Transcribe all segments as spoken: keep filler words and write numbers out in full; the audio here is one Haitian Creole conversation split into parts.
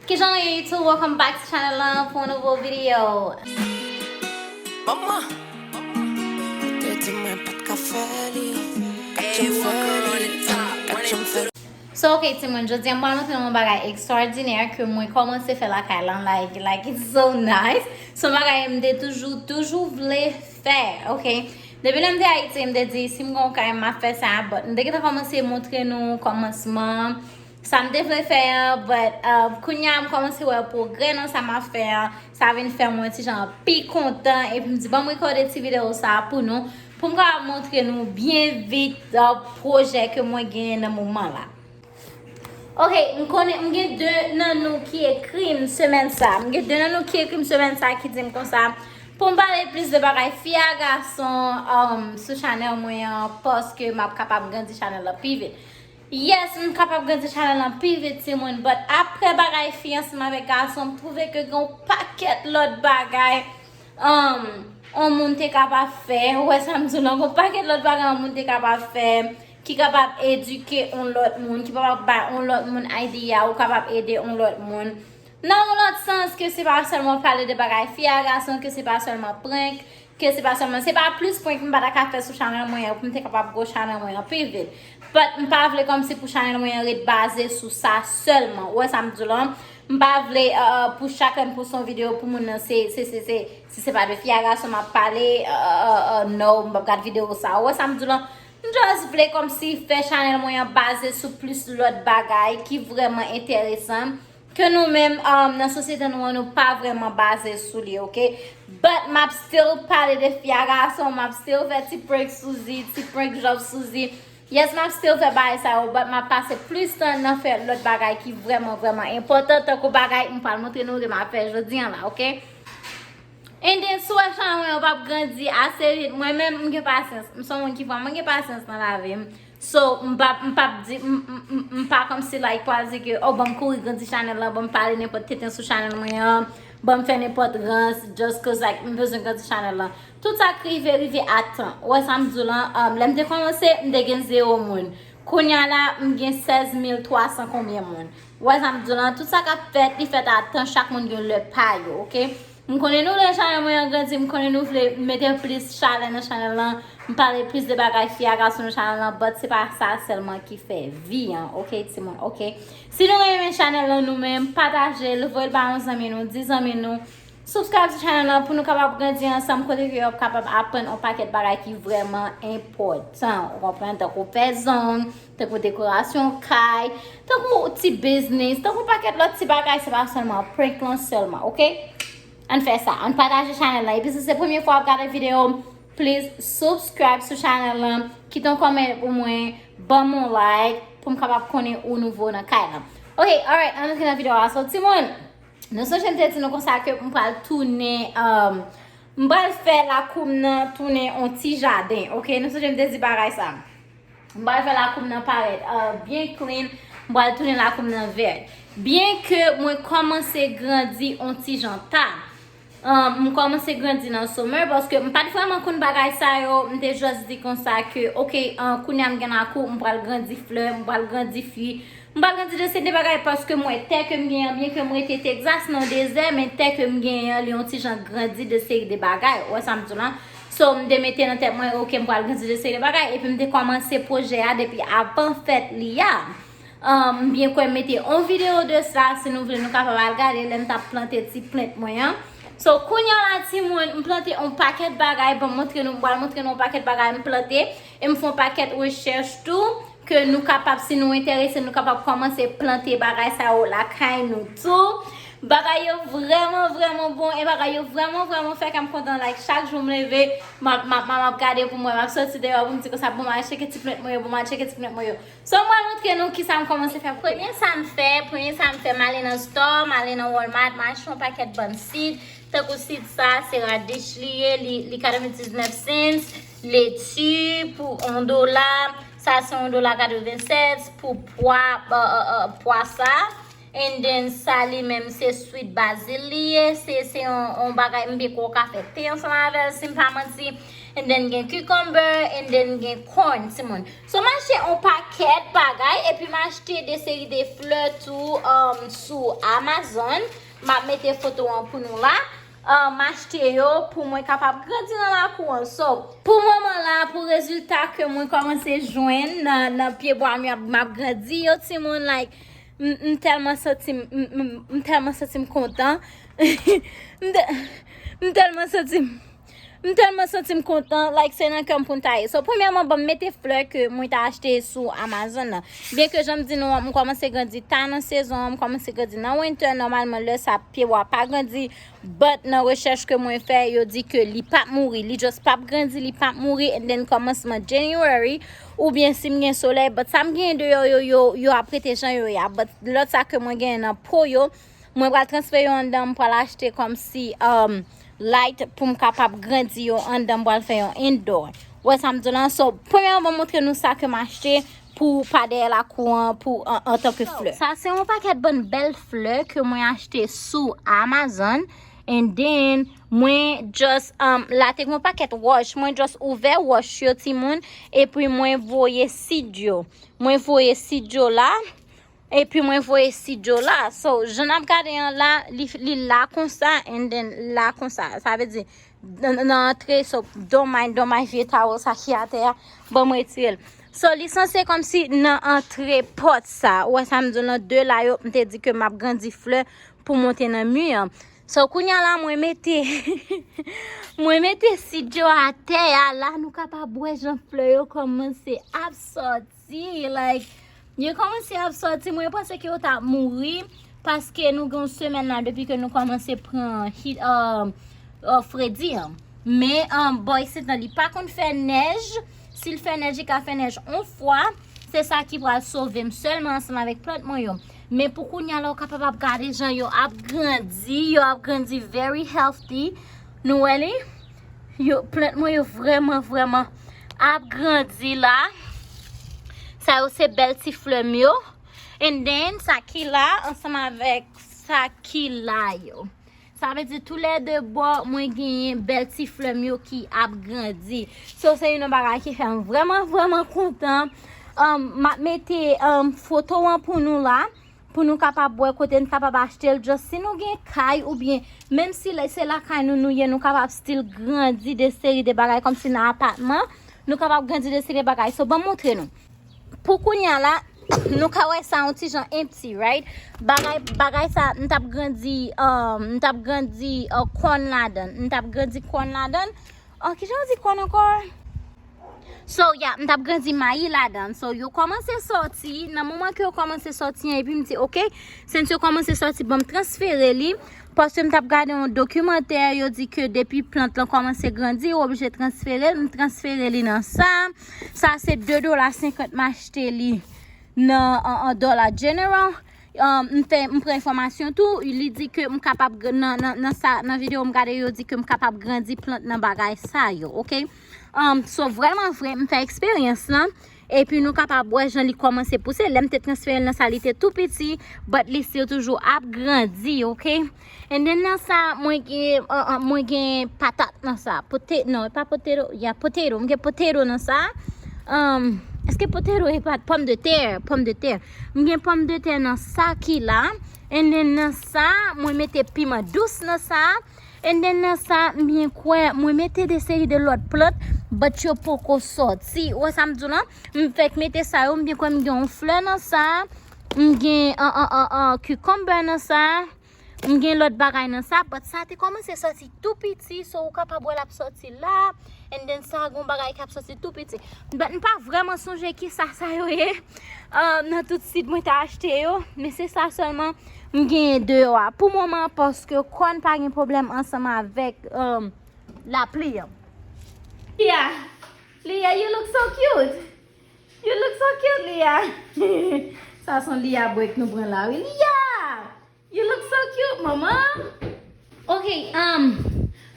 Kijan nou ye YouTube? Welcome back to channel lan pou yon nouvo video. Manman, ou te di mwen pa t ka fè li. Action fè li, action fè li. So, ok, timoun, jodi a m pral montre nou yon bagay ekstwòdinè ke mwen kòmanse fè lakay lan, like, like, it's so nice. Se yon bagay m te toujou, toujou vle fè, ok? Depi lè m te Ayiti, m te di, si m gen yon kay, m ap fè sa, but m te gentan kòmanse montre nou kòmansman, sa m te vle fè an, but uh, kounye a m kòmanse wè pwogrè nan sa m ap fè an, sa vin fè mwen ti jan pi kontan, epi m di, ban m rekòde ti videyo sa pou nou, pou m kapab montre nou byen vit uh, pwojè ke mwen genyen nan moman la. Ok, m konnen, m gen de nan nou ki ekri m semèn sa. M gen de nan nou ki ekri m semèn sa ki di m konsa. Pou m pale plis de bagay fi a gason um, sou chanèl mwen an, paske m ap kapab grandi chanèl la pi vit. Yes, m kapab grandi chanèl lan pi vit, timoun, but apre bagay fi ansanm avèk gason, m twouve ke gen yon pakèt lòt bagay um, yon moun te kapab fè. Ou wè sa m di w lan, gen yon pakèt lòt bagay yon moun te kapab fè, ki kapab edike yon lòt moun, ki kapab bay yon lòt moun idea, ou kapab ede yon lòt moun. Nan yon lòt sans, ke se pa sèlman pale de bagay fi a gason, ke se pa sèlman prank, ke se pa sèlman, se pa plis prank m pa ta ka fè sou chanèl mwen an pou m te kapab gwo chanèl mwen an pi vit. But m pa vle kòmsi pou chanèl mwen an ret baze sou sa sèlman. Ou wè sa m di w lan? M pa vle uh, pou chak lè m poste yon videyo pou moun nan se, se, se, se, si se pa de fi a gason m ap pale, uh, uh, uh, no, m p ap gad videyo sa. Ou wè sa m di w lan? M just vle kòmsi fè chanèl mwen an baze sou plis lòt bagay ki vrèman enteresan ke nou menm um, nan sosyete nou an nou pa vrèman baze sou li, ok? But m ap still pale de fi a gason, m ap still fè ti prank sou zi, ti prank jòb sou zi. Yes, m ap still fè bagay sa yo, but m ap pase plis tan nan fè lòt bagay ki vrèman, vrèman enpòtan, tankou bagay m pral montre nou ke m ap fè jodi an la, ok? And then, si w wè chanèl mwen an p ap grandi ase vit, mwen menm, m gen pasyans. M se yon moun ki vrèman gen pasyans nan lavi m. So, m p ap, m p ap di, m, m, m, m pa kòmsi, like, pral di ke, oh, ban m kouri grandi chanèl lan, ban m pale nenpòt tenten sou chanèl mwen an, ban m fè nenpòt rans, just cause, like, m bezwen grandi chanèl lan. Tout sa k rive, rive a tan. Ou wè sa m di w lan, um, lè m te kòmanse, m te gen zewo moun. Kounye a la, m gen sèz mil twa san konbyen moun. Ou wè sa m di w lan, tout sa k ap fèt, li fèt a tan, chak moun gen lè pa yo, ok? M konnen nou vle chanèl mwen an grandi, m konnen nou vle mete plis chalè nan chanèl lan, m pale plis de bagay fi a gason nan chanèl lan, but se pa sa sèlman ki fè vi an, ok, timoun, ok? Si nou renmen chanèl lan nou menm, pataje l, voye l ba yon zanmi nou, di zanmi nou, subscribe sou chanèl lan pou nou kapab grandi ansanm, kote ke w ap kapab aprann yon pakèt bagay ki vrèman enpòtan, ou konprann, tankou fè zong, tankou dekorasyon kay, tankou ti biznis, tankou pakèt lòt ti bagay, se pa sèlman prank lan sèlman, ok? Ann fè sa, ann pataje chanèl lan. Epi si se premye fwa w ap gade videyo m, please subscribe sou chanèl lan, kite yon kòmantè pou mwen, ban m yon like, pou m kapab konnen ou nouvo nan kay lan. Ok, alright, ann antre nan videyo a. So, timoun, nou sonje m te di nou konsa ke m pral tounen, um, m pral fè lakou m nan tounen yon ti jaden, ok? Nou sonje m te di bagay sa. M pral fè lakou m nan parèt uh, byen clean. M pral tounen lakou m nan vèt. Byen ke mwen kòmanse grandi yon ti jan ta, uh, m kòmanse grandi nan summer paske m pa t vrèman konn bagay sa yo. M te just di konsa ke, ok, uh, kounye a m gen lakou, m pral grandi flè, m pral grandi fwi, m pral grandi de seri de bagay paske m wè tè ke m genyen an, byen ke m rete Texas nan dezè, men tè ke m genyen an, li yon ti jan grandi de seri de bagay. Ou wè sa m di w lan? So, m te mete nan tèt mwen, ok, m pral grandi de seri de bagay. Epi m te kòmanse pwojè a depi avan fèt li a. Um, m byen kwè m mete yon videyo de sa, si nou vle, nou kapab al gade lè m t ap plante ti plant mwen an. So, kounye a la, timoun, m plante yon pakèt bagay. Bon, montre nou, m pral montre nou yon pakèt bagay m plante. E m fè yon pakèt rechèch tou. Ke nou kapab, si nou enterese, nou kapab kòmanse plante bagay sa yo lakay nou tou. Bagay yo vrèman, vrèman bon. E bagay yo vrèman, vrèman fè kè m kontan. Like, chak jou m leve, m ap, m ap, m ap gade pou m wè, m ap soti deyò pou m di konsa, bon, m al tcheke ti plant mwen yo, bon, m al tcheke ti plant mwen yo. So, m pral montre nou kisa m kòmanse fè. Premye sa m fè, premye sa m fè, m ale nan store, m ale nan Walmart, m achte yon pakèt bann seed. Tankou seed sa, se radish li ye, li, li katrevendiznèf cents, leti pou yon dola, sa se yon dola katrevennsèt pou pwa, uh, uh, uh, pwa sa. And then sa li menm se sweet basil li ye, se, se yon, yon bagay m peko ka fè te ansanm avè l, si m pa manti. And then gen cucumber, and then gen corn, timoun. So, m achte yon pakèt bagay, epi m achte de seri de flè tou, um, sou Amazon. M ap mete foto an pou nou la. Uh, m achte yo pou mwen kapab grandi nan lakou an. So, pou moman la, pou rezilta ke mwen kòmanse jwenn nan, nan pye bwa m ap, m ap grandi yo, timoun, like, m, m tèlman santi m, m, m, m tèlman santi m kontan. M tè-, m tèlman santi m, m tèlman santi m kontan, like, se nan kè m pou m ta ye. So, premyèman, ban m mete flè ke mwen ta achte sou Amazon nan. Byen ke jan m di nou an, m kòmanse grandi ta nan sezon an, m kòmanse grandi nan winter, nòmalman lè sa pye bwa pa grandi, but nan rechèch ke mwen fè, yo di ke li p ap mouri, li just p ap grandi, li p ap mouri, and then kòmansman January, oubyen si m gen solèy, but sa m genyen deyò yo, yo, yo ap rete jan yo ye a, but lòt sa ke mwen genyen nan po yo, mwen pral transfere yo anndan, m pral achte kòmsi, um, light pou m kapab grandi yo anndan, m pral fè yon indoor. Ou wè sa m di w lan? So, premyèman, ban m montre nou sa ke m achte pou pa dèyè lakou an, pou, an, antanke flè. Sa se yon pakèt bann bèl flè ke mwen achte sou Amazon. And then, mwen just, um, la te gen yon pakèt wòch. Mwen just ouvè wòch yo, timoun. Epi mwen voye sid yo. Mwen voye sid yo la. Epi mwen voye sid yo la. So, jan n ap gade an la, li, li la konsa, and then la konsa. Sa vle di, nan, nan antre, so, don't mind, don't mind vye tawo sa ki atè a. Bon, mwen retire l. So, li sanse kòmsi nan antre pòt sa. Ou wè sa m di w lan, de la yo, m te di ke m ap grandi flè pou monte nan mi an. So, kounye a la, mwen mete, mwen mete sid yo atè a. La, nou kapab wè jan flè yo kòmanse ap sòti. Si, like, yo kòmanse ap sòti, mwen panse ke yo t ap mouri, paske nou gen yon semèn la depi ke nou kòmanse pran heat, uh, uh, fredi an. Men, um, bò isit lan, li pa konn fè nèj. Si l fè nèj, li ka fè nèj yon fwa. Se sa ki pral sove m sèlman ansanm avèk plant mwen yo. Men pou kounye a la, ou kapab ap gade jan yo ap grandi, yo ap grandi very healthy. Nou wè li? Yo, plant mwen yo vrèman, vrèman ap grandi la. Sa yo se bèl ti flè m yo. And then, sa ki la, ansanm avèk sa ki la yo. Sa vle di, toulède bò, mwen genyen bèl ti flè m yo ki ap grandi. So, se youn nan bagay ki fè m vrèman, vrèman kontan. Um, m ap mete, um, foto an pou nou la. Pou nou kapab wè kote n kapab achte l. Just si nou gen kay oubyen menm si lè se lakay nou nou ye, nou kapab still grandi de seri de bagay kòmsi nan apatman. Nou kapab grandi de seri de bagay. So, ban m montre nou. Pou kounye a la, nou ka wè sa yon ti jan empty, right? Bagay, bagay sa, m t ap grandi, um, m t ap grandi, uh, kòn ladan. M t ap grandi kòn ladan. Oh, kijan yo di kòn ankò? So, yeah, m t ap grandi mayi ladan. So, yo kòmanse sòti. Nan moman ke yo kòmanse sòti an, epi m di, "Ok, since yo kòmanse sòti, ban m transfere li." Paske m t ap gade yon dokimantè, yo di ke depi plant lan kòmanse grandi, ou oblije transfere l. M transfere li nan sa. Sa se de dola senkant m achte li nan, an, an Dollar General. Um, m fè, m pran enfòmasyon tou, li di ke m kapab gr-, nan, nan, nan sa, nan videyo m gade, yo di ke m kapab grandi plant nan bagay sa yo, ok? Um, so, vrèman vre, m fè eksperyans lan, epi nou kapab wè jan li kòmanse pouse. Lè m te transfere l nan sa, li te tou piti, but li still toujou ap grandi, ok? And then nan sa, mwen gen, uh, uh, mwen gen patat nan sa. Pote-, non, e pa potato, yeah, potato. M gen potato nan sa. Um, èske potato e pa pòmdetè? Pòmdetè. M gen pòmdetè nan sa ki la. And then nan sa, mwen mete piman dous nan sa. And then nan sa, m byen kwè, mwen mete de seri de lòt plant, but yo poko sòti. Ou wè sa m di w lan? M fèk mete sa yo, m byen kwè m gen yon flè nan sa. M gen, an, an, an, an, cucumber nan sa. M gen lòt bagay nan sa, but sa te kòmanse sòti tou piti, so ou kapab wè l ap sòti la, and then sa gon bagay k ap sòti tou piti. But m pa vrèman sonje kisa sa yo ye, uh, nan tout sid mwen ta achte yo, men se sa sèlman m genyen deyò a. Pou moman, paske kòn pa gen pwoblèm ansanm avèk, um, lapli an. Lia, Lia, you look so cute. You look so cute, Lia. Sa son Lia break nou pran la, wi. Lia! You look so cute, maman. Ok, um,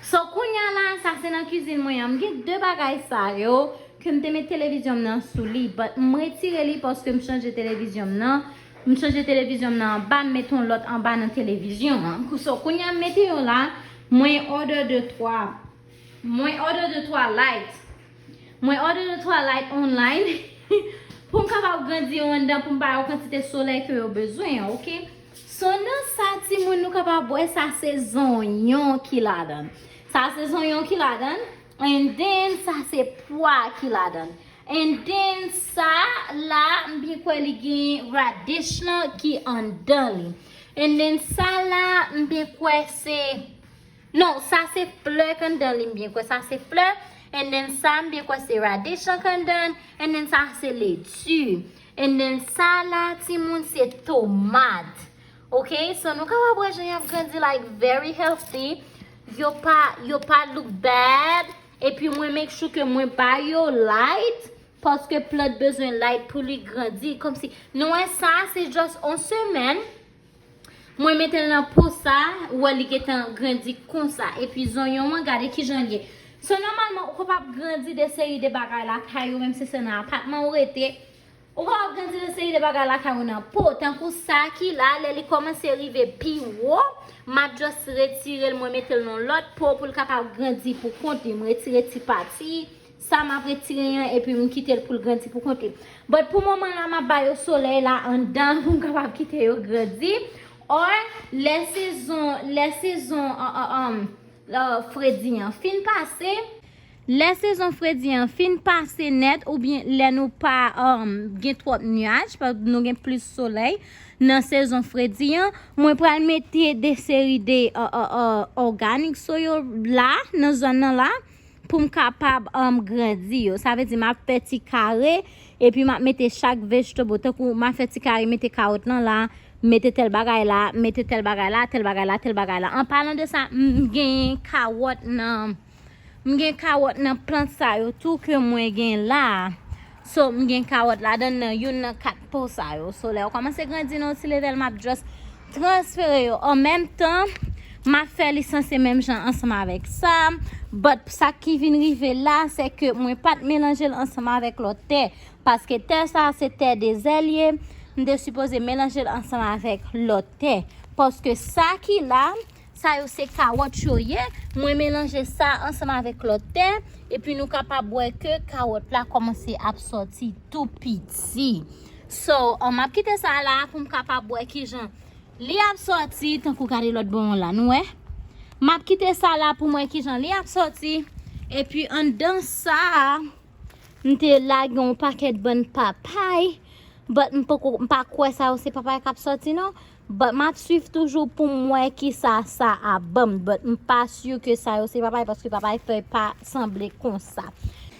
so kounye a la, sa se nan kizin mwen an. M gen de bagay sa yo ke m te met televizyon m nan sou li, but m retire li paske m chanje televizyon m nan. M chanje televizyon m nan anba, m met yon lòt anba nan televizyon an. So kounye a m mete yo la, mwen order de twa Mwen order de twa light. Mwen order de twa light online pou m kapab grandi yo anndan, pou m ba yo kantite solèy ke yo bezwen an, oke? So, nan sa, timoun, nou kapab wè sa se zonyon ki ladan. Sa se zonyon ki ladan. And then, sa se pwa ki ladan. And then, sa la, m byen kwè li gen radish lan ki anndan li. And then, sa la, m byen kwè se, non, sa se flè k anndan li, m byen kwè sa se flè. And then, sa, m byen kwè se radish lan k anndan. And then, sa se leti. And then, sa la, timoun, se tomat. Ok, so nou kapab wè jan y ap grandi, like, very healthy. Yo pa, yo pa look bad. Epi mwen make sure ke mwen ba yo light, paske plant bezwen light pou li grandi. Kòmsi, nou wè sa, se just on semèn. Mwen mete l nan po sa, ou wè li gentan grandi konsa. Epi zonyon an, gade kijan l ye. So, nòmalman, ou kapab grandi de seri de bagay lakay ou, menm si se nan apatman ou rete. Ou kapab grandi de seri de bagay lakay ou nan po, tankou sa ki la, lè li kòmanse rive pi wo, m ap just retire l, mwen mete l nan lòt po pou l kapab grandi pou kont li. M retire ti pati, sa m ap retire an, epi m kite l pou l grandi pou kont li. But pou moman la, m ap ba yo solèy la anndan pou m kapab kite yo grandi. Or, lè sezon, lè sezon, an, an, an, uh, fredi an fin pase, lè sezon fredi an fin pase nèt, oubyen lè nou pa, um, gen twòp nyaj, pa, nou gen plis solèy nan sezon fredi an, mwen pral mete de seri de, uh, uh, uh, organic soil la, nan zòn nan la, pou m kapab, um, grandi yo. Sa vle di, m ap fè ti kare, epi m ap mete chak vegetable. Tankou m ap fè ti kare, mete kawòt lan la, mete tèl bagay la, mete tèl bagay la, tèl bagay la, tèl bagay la. An palan de sa, m gen kawòt nan, m gen kawòt nan plant sa yo tou ke mwen gen la. So, m gen kawòt ladan nan youn nan kat po sa yo. So, lè yo kòmanse grandi nan yon ti level, m ap just transfere yo. An menm tan, m ap fè li sanse menm jan ansanm avèk sa. But sa ki vin rive la, se ke mwen pa t melanje l ansanm avèk lòt tè. Paske tè sa a se tè dezè l ye, m te sipoze melanje l ansanm avèk lòt tè. Paske sa ki la, sa yo se kawòt yo ye, mwen melanje sa ansanm avèk lòt tè, epi nou kapab wè ke kawòt la kòmanse ap sòti tou piti. So, um, m ap kite sa la pou m kapab wè kijan li ap sòti, tankou gade lòt bò an la, nou wè? M ap kite sa la pou m wè kijan li ap sòti, epi anndan sa a, m te lage yon pakèt bann papay, but m poko, m pa kwè sa yo se papay k ap sòti non. But m ap swiv toujou pou m wè kisa sa ap ban m. But m pa si ke sa yo se papay, paske papay fèy pa sanble konsa.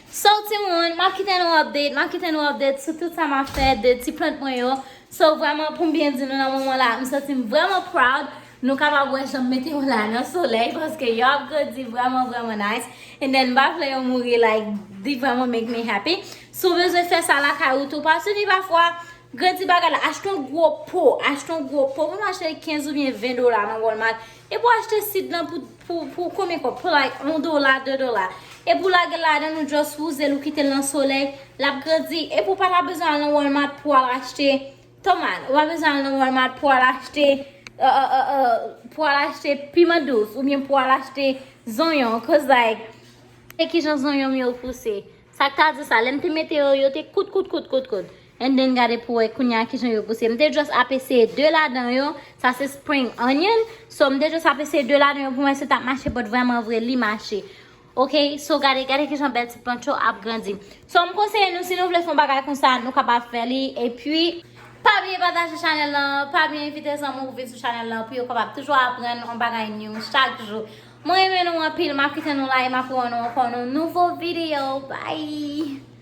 So, timoun, m ap kite nou update, m ap kite nou update sou tout sa m ap fè de ti plant mwen yo. So, vrèman, pou m byen di nou nan moman la, m santi m vrèman proud. Nou kapab wè jan m mete yo la nan solèy, paske yo ap grandi vrèman, vrèman nice. And then, m pa vle yo mouri, like, they vrèman make me happy. Si w bezwen fè sa lakay ou tou, pa sini pafwa, grandi bagay la, achte yon gwo po, achte yon gwo po. Pou nou achte kenz oubyen ven dola nan Walmart. Epi w achte sid lan pou, pou, pou konbyen kòb? Pou, like, yon dola, de dola. Epi w lage l ladan, ou just wouze l, ou kite l nan solèy, l ap grandi. Epi w pa ta bezwen al nan Walmart pou al achte tomat. Ou pa bezwen al nan Walmart pou al achte, uh, uh, uh, uh, pou al achte piman dous, oubyen pou al achte zonyon. Cause, like, e kijan zonyon m yo pouse. Sa k ta di sa, lè m te mete yo, yo te kout, kout, kout, kout, kout. And then gade pou wè kounye a kijan yo pouse. M te just ap eseye de ladan yo. Sa se spring onion. So, m te just ap eseye de ladan yo pou mwen si t ap mache, but vrèman vre, li mache. Ok, so gade, gade kijan bèl ti plant yo ap grandi. So, m konseye nou, si nou vle fè yon bagay konsa, nou kapab fè li. Epi, pa bliye pataje chanèl lan, pa bliye envite zanmi w vin sou chanèl lan, pou yo kapab toujou aprann yon bagay new chak jou. Mwen renmen nou anpil, m ap kite nou la e m ap wè nou ankò nan yon nouvo videyo. Bye!